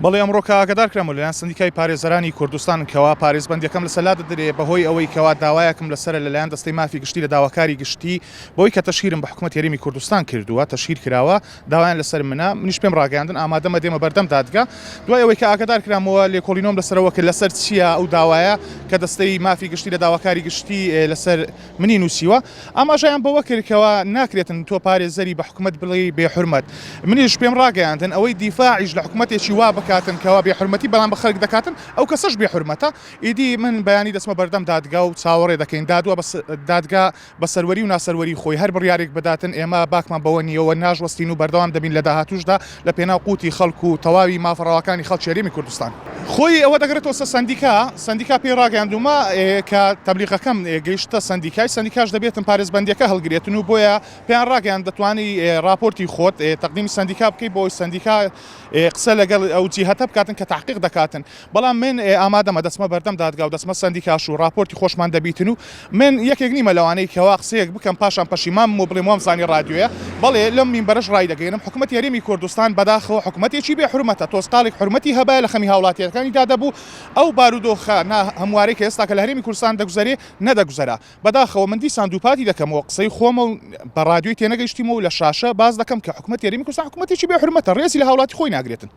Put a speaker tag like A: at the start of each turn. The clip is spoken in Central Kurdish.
A: بەڵێ ئەمڕۆ کە ئاگادار کرامەوە لەلایەن سەندیکای پارێزەرانی کوردستان کەوا پارێزبەندیەکەم لەسەر لادەدرێ بەهۆی ئەوەی کەوا داوایەکم لەسەرە لەلایەن دەستەی مافی گشتی لە داواکاری گشتی بەوەی کە تەشهیرم بە حکومەتی هەرێمی کوردستان کردووە تەشهیر کراوە داوایان لەسەر منە منیش پێم ڕاگەیاندن ئامادەمە دێمە بەردەم دادگا دوای ئەوەی کە ئاگادار کرامەوە لێکۆڵینەوەم لەسەرەوە کرد لەسەر چییە ئەو داوایە کە دەستەی مافی گشتی لە داواکاری گشتی لەسەر منی نووسیوە ئاماژەیان بەوە کرد کەوا ناکرێتن تۆ پارێزەری بە حکومەت بڵێی بێ حورمەت منیش پێم ڕاگەیاندن ئەوەی دیفاعیش لە حکومەتێکی وا بکاتن کەوا بێ حورمەتی بەڵام بە خەلک دەکاتن ئەو کەسەش بێ حورمەتە ئیدی من بەیانی دەچمە بەردەم دادگا و چاوەڕێ دەکەین دادوە بەس دادگا بە سەروەری و ناسەروەری خۆی هەر بڕیارێک بداتن ئێمە باکمان بەوە نییە و ناشوەستین و بەردەوام دەبین لە داهاتووشدا لە پێناو قوتی خەڵک و تەواوی مافە ڕەواکانی خەڵکی هەرێمی کوردستان. خۆی ئەوە دەگەڕێتەوە سەر سەندیکا، سەندیکا پێی ڕاگەیاندوومە کە تەبلیغەکەم گەیشتە سەندیکای، سەندیکاش دەبێتن پارێزبەندیەکە هەڵگرێتن و بۆیە پێیان ڕاگەیاند دەتوانی ڕاپۆرتی خۆت تەقدیمی سەندیکا بکەی بۆ ئەوەی سەندیکا قسە لەگەڵ ئەو جیهەتە بکاتن کە تەحقیق دەکاتن. بەڵام من ئامادەمە دەچمە بەردەم دادگا و دەچمە سەندیکاش و ڕاپۆرتی خۆشمان دەبیتن و من یەکێک نیمە لەوانەی کەوا قسەیەک بکەم پاشان پەشیمان بم و بڵێم وامزانی ڕادیۆیە بەڵێ لەم مینبەرەش ڕایدەگەیەنم حکومەتی هەرێمی کوردستان بەداخەوە حکومەتێکی بێ حورمەتە تۆزقاڵێک حورمەتی هەبایە لە خەمی هاوڵاتیەکانیدا دەبوو ئەو بارودۆخە نا هەموارەی کە ئێستاکە لە هەرێمی کوردستان دەگوزەرێ نەدەگوزەرا بەداخەوە من دیسان دووپاتی دەکەمەوە قسەی خۆمە و بە ڕادیۆی تێنەگەیشتیمەوە و لە شاشە باس دەکەم کە حکومەتی هەرێمی کوردستان حکومەتێکی بێ حورمەتە ڕێزی لە هاوڵاتی خۆی ناگرێتن.